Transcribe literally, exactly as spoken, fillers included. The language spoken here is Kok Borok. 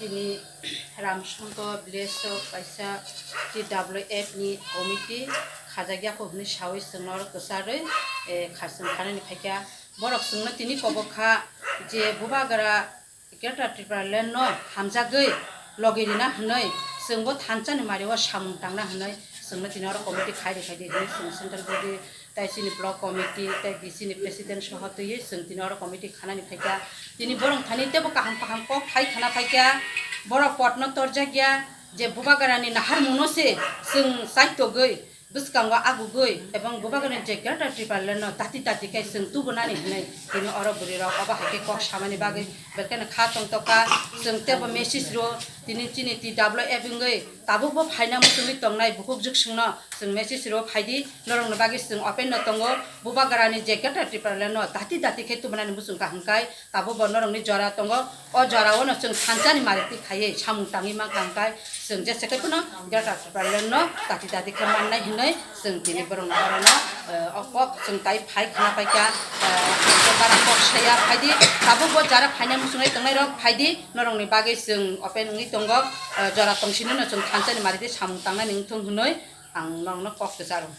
Tini Ramsongko village o kaisa T W F ni committee khajak ya kho hwnwi sawi chwng norok kwcharwi, eh, kha-, chwng khanani phaikha. Borok chwngno tini kobok kha je Bubagra Greater Tipraland no hamjagwi logi rina hwnwi, chwngbo thansa ni mari o samung tangna hwnwi chwngno tini oro committee khai rwkhaidi hwnwi chwng central body tai chini block committee tai B C ni president soho twiwi chwng tini oro committee khanani phaikha. Tini borok thani teibo kaham kaham kok khai khana phaikha. Borok potno torjakya je Bubagrani naharmungno se chwng chaitogwi bwskango agugwi ebong Bubagrani je Greater Tipraland no tati tati khe chwng tubunani hwnwi tini oro bwrwirok obo hai khe kok samani bagwi belkheno kha tongtokha. Chwng teibo message rwo tini chini T W F wngwi tabukbo phaina muchungwi tongnai bukhuk juksongno chwng message rwo phaidi, norokni bagwi chwng open no tongo. Bubagrani je Greater Tipraland no dati dati khe tubunani muchung kaham kai tabukbo norokni jora tongo. O jora o no chwng thansa ni mari twi khaiwi samung tangwi mankha hwnkhe chwng jesa khe phano Greater Tipraland no dati dati khe mannai hwnwi chwng tini borokno orono, eh, o kok chwng tai phai khna paikha, eh, bara kok saya phaidi tabukbo jara phaina muchungwi tongnai rok phaidi. Norokni bagwi chwng open wngwi tongo, eh, jora tongsini no chwng thansa ni mari twi samung tangnani wngthung hwnwi ang norokno kok kwcharo.